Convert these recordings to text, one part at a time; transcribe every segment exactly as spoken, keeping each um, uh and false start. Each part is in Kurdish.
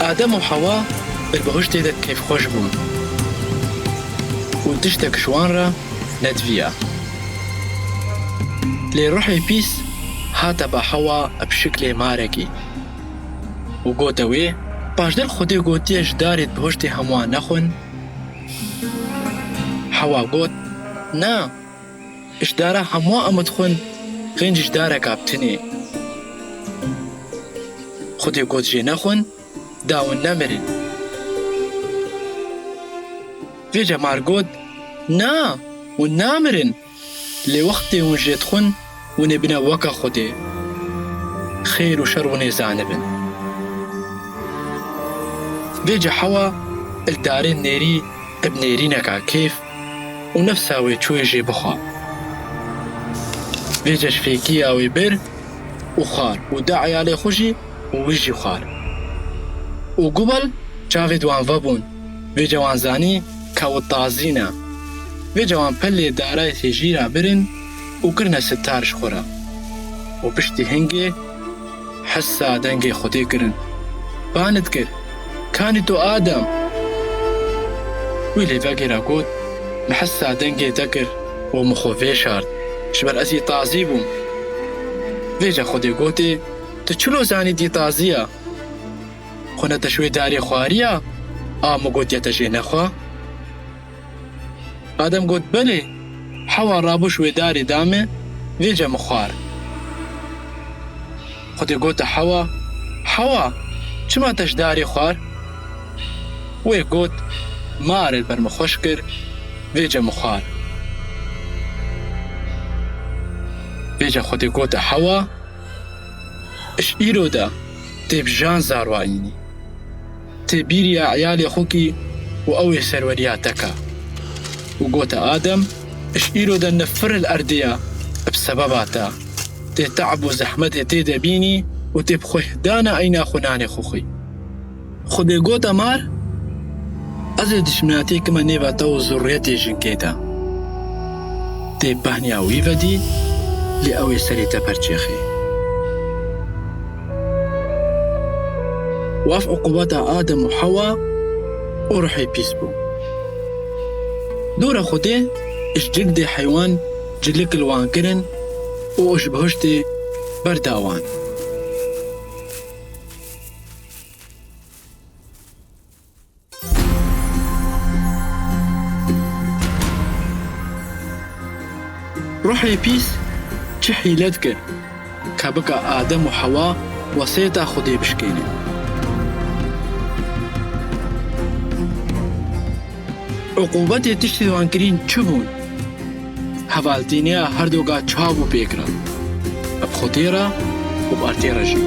Adem û Hewa di bihuştê de kêfxweş bûn û tiştek ji wan re nediviya. Lê ruhê pîs hate ba Hewa bi şiklê marekî û gote wê, Paşdar Xwedê gotiye ji darê di bihuştê hemû wan nexwin? Hewa got, Na, ji dara hemû em dixwin, xêncî ji dareka bi tinê. Xwedê got jê nexwin, da hûn nemirin. Vêca mar got, Na, hûn namirin. Lê wextê hûn jê dixwin, hûn ê bine weke Xwedê. Xêr û şer hûn ê zanibin. Vêca Hewa li darên nêrî bi nêrîneka kêf û nefsa wê çûyê jê bixwa. Vêca ji fêkiya wê bir û xwar û da eyalê xwe jî û wî jî xwar. Û gubal çavê di wan vebûn, vêca wan zanî ka ew tazî ne. Vêca wan pelê darayê têjîra birin û kirine sitar ji xwe re. Û piştî hingê hisa dengê Xwedê kirin. Ba nidikir, Kanî tu Adem? Wî lê vegera got, Min hisa dengê te kir û min xwe vêşart, ji ber ez î tazî bûm. Vêca Xwedê gotê, Tu çilo zanî dî tazî ya? Xwe ne te ji wê darê xwariya, a min gotiye te jê nexwe? Adem got, Belê, Hewa rabû ji wê darê da min, vêca min xwar. Xwedê gote Hewa, Hewa, çima te ji darê xwar? Wê got, Mar li ber min xweş kir, vêca min xwar. Vêca Xwedê gote Hewa, Ji îro de tê bi jan zarwa înî. Tê bîriya eyalê xwe kî û ew ê serweriya te ka. Û gote Adem, Ji îro de nifir li erdê ya bi sebeba te. Tê te'b û zehmetê tê de bînî û tê bi xwe hidana eyna xwe nanê xwe xwî. Xwedê gote mar, Ez ê dişminatiyê kime nêva te û zurriyetê jinkê de. Tê behniya wî vedî, lê ew ê serê te perçêxê. Û ev uqubeta Adem û Hewa û ruhê pîs bû. Dora Xwedê ji cildê heywan cilik li wan kirin û ji bihiştê berda wan. Ruhê pîs çi hîle dike, ka bike Adem û Hewa wesêta Xwedê bişkêne. Uqûbetê tiştê wan kirîn çi bûn? Hevaltîniya herdoga çav û pêk re, bi Xwedê re û bi erdê re jî.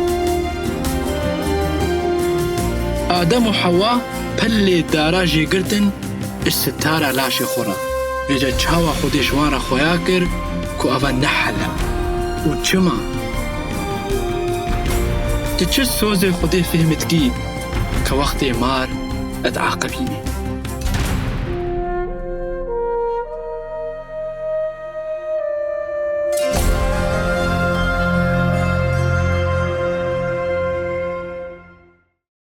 Adem û Hewa pelê dara jê girtin ji sitara laşê xwe re. Vêca çawa Xwedê ji wan re xweya kir ku eva ne hel e? Û çima? Tu çi sozê Xwedê fêhm dikî ke wextê mar diaqibînî?